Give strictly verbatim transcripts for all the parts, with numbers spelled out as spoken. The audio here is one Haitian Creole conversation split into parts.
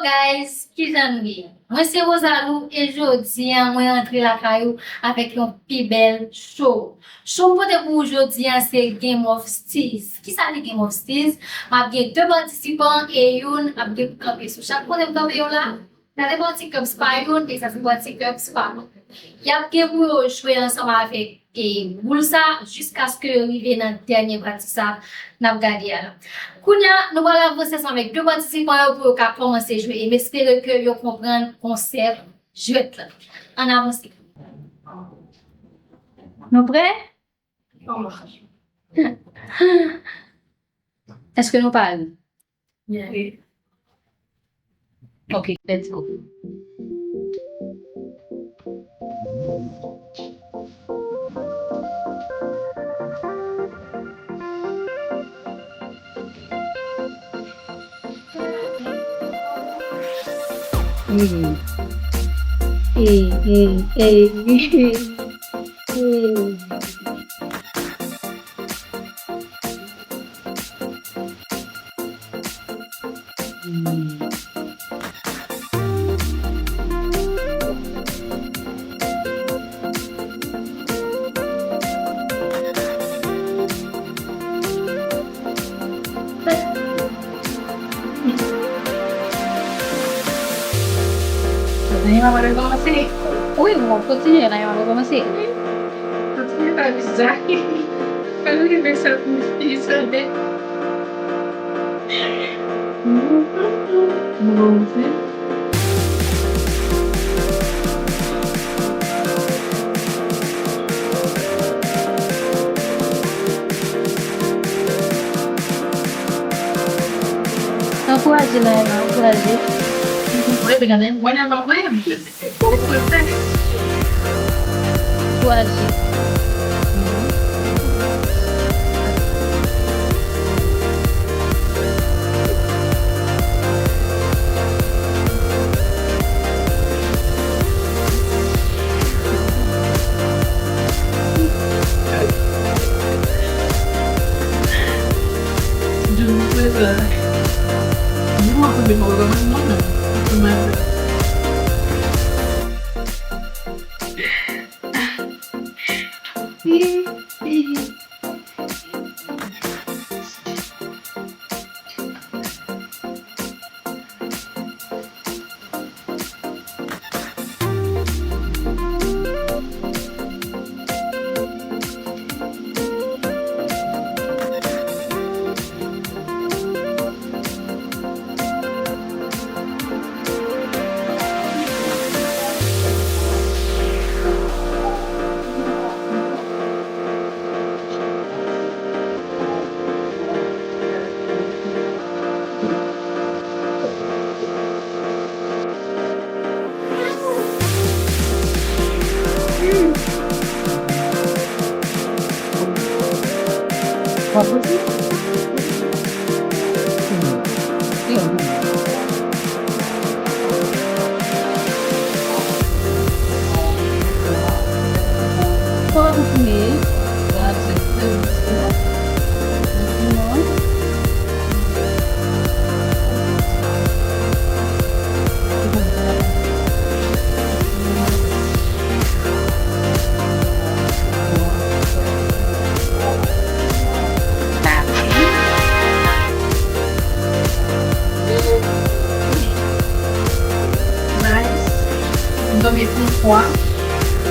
Guys, kijan nou ye? Mwen se Rosalou e jodi a mwen antre lakay ou avèk yon pi bèl show. Show m pote pou ou jodi a se Game of Steez. Kisa ki Game of Steez? M ap gen de patisipan e youn ap gen pou kanpe sou chak kote m kanpe yo la. Sa se pati Cubs pa youn e sa se pati Cubs pa lòt. Y ap gen pou yo jwe ansanm avèk e boul sa jiskaske yo rive nan dènye pati sa n ap gade a la. Kounye a, nou pral avanse ansanm avèk de patisipan yo pou yo ka kòmanse jwe e m espere ke yo konprann konsèp jwèt la. Ann avanse. Nou prè? Èske nou pare? Yeah. Ok, let's go. Mm. Eh, eh, eh, eh, eh. Nan yon mwa nou kòmanse. Wi, nou kontinye nan yon mwa nou kòmanse. Kontinye pa bizay. Fè nou rive sa pou fi sa de. Nou kontinye. Ankouraje Naïma, ankouraje. Mwen, mwen, mwen, mwen, mwen. Ankouraje. Nice. M tonbe pou fwa.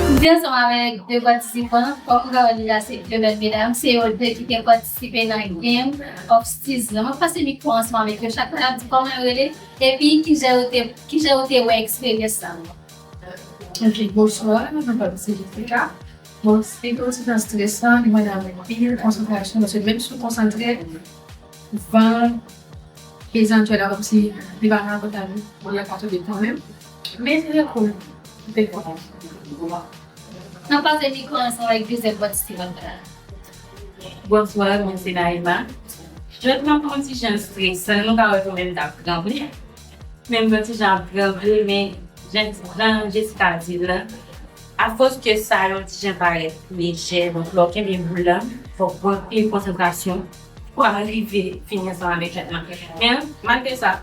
M te ansanm avèk de patisipan. Kòm ou ka wè deja, se de bèl medam. Se yo de ki te patisipe nan Game of Steez la. M ap pase mikwo ansanm avèk yo. Chak fwa y ap di kòman yo rele. Epi kijan yo te, kijan yo te wè eksperyans sa. Ok, bonswa, mwen pa se Jessica. Bon, se te yon ti tan stresan, li mande anpil konsantrasyon, paske menm si w konsantre, van, pezantye la, kòmsi li pa nan kontan, bon, li ap ka tonbe kanmenm. Men se te cool, se te cool. N ap pase mikwo ansanm avèk dezyèm patisipan la. Bonswa, mwen se Naïma. Jwèt lan pran yon ti jan stresan, nou ka wè nou menm t ap tranble. Menm yon ti jan ap tranble, men jan, jan Jessica di l lan, afòs ke sa yon ti jan parèt lejè, donk lè w kenbe boul lan, fòk w pran anpil konsantrasyon pou w rive fini ansanm avèk jwèt lan. Men, malgre sa,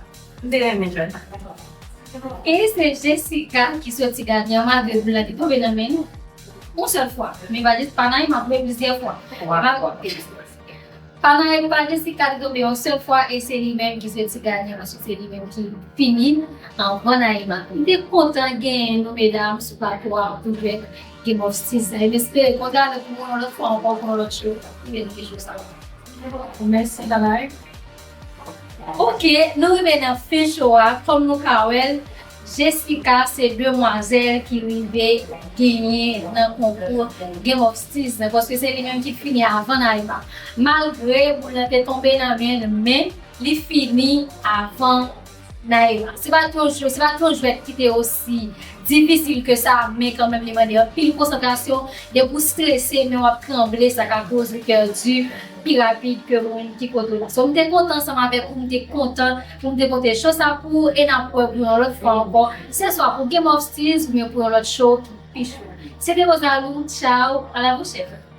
M te renmen jwèt la. E se Jessica ki soti ganyan malgre boul la te tonbe nan men nou. Yon sèl fwa. Men pa jis pa Naïma, men plizyè fwa. Pa Naïma, pa Jessica te tonbe yon sèl fwa e se li menm ki soti ganyan paske se li menm ki fini anvan Naïma. M te kontan genyen nou medam sou plato a pou jwèt Game of Thieves la. E m espere kontan nou pou yon lòt fwa ankò pou yon lòt show. Pou yon lòt show sa. Mèsi Naïma. Ok, nou rive nan fen show a, kòm nou ka wè l, Jessica se demwazèl ki rive genyen nan konkou Game of Thieves nan, paske se li menm ki fini avan Naïma. Malgre boul nan te tonbe nan men l, men li fini avan Naïma. Se pa t yon jwèt, se pa t yon jwèt ki te osi difisil ke sa, men kanmenm li mande anpil konsantrasyon. Depi w strese, men w ap tranble, sa ka koz ou pèdi pi rapid ke moun ki kote w la. So, m te kontan ansanm avèk ou, m te kontan pou m te pote show sa pou ou, e n ap wè pou yon lòt fwa ankò. Se swa pou Game of Thieves oubyen pou yon lòt show ki pi cho. Se te Rosalou, tchaw, a la pwochèn.